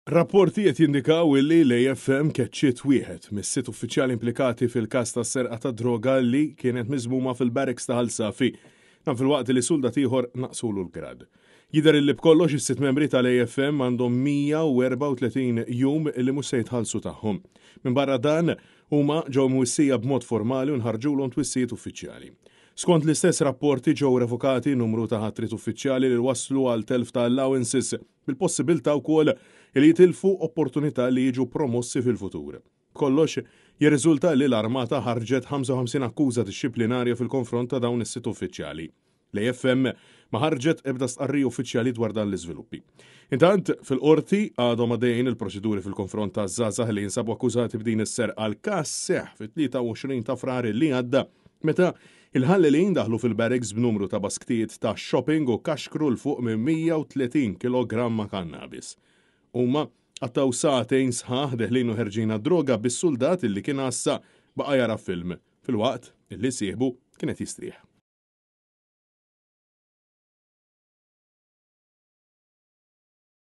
Rapporti qed jindikaw illi l-AFM keċċiet wieħed mis-sitt uffiċjali implikati fil-każ ta' serqa ta' droga li kienet miżmuma fil-barracks ta' Ħal Safi. Dan filwaqt li suldat ieħor naqsulu l-grad. Jidher illi b'kollox is-sitt membri tal-AFM għandhom 134 jum li mhux se jitħallsu tagħhom. Minbarra dan, huma ġew mwissija b'mod formali u nħarġulhom twissijiet uffiċjali. Skont l-istess rapporti ġew revokati numru ta' ħatriet uffiċjali li wasslu għal telf ta' allowances bil-possibilità wkoll li jitilfu opportunità li jiġu promossi fil-futur. B'kollox, jirriżulta li l-Armata ħarġet 55 akkuża dixxiplinarja fil-konfront ta' dawn is-sitt uffiċjali. L-AFM ma ħarġet ebda stqarrija uffiċjali dwar dan l-iżviluppi. Intant, fil-qorti għadhom għaddejjin il-proċeduri fil-konfront ta' żgħażagħ li jinsabu akkużati b'din is-serqa. L-każ seħħ fit-23 ta' Frar li għadda meta Il-ħallelin daħlu fil-barracks b'numru ta' basktijiet ta' shopping u kaxkru 'l fuq minn 130 kilogramma kannabis. Huma qattgħu sagħtejn sħaħ deħlin u ħerġin għad-droga bis-suldat li kien għassa baqa' jara film filwaqt li sieħbu kien qed jistrieħ.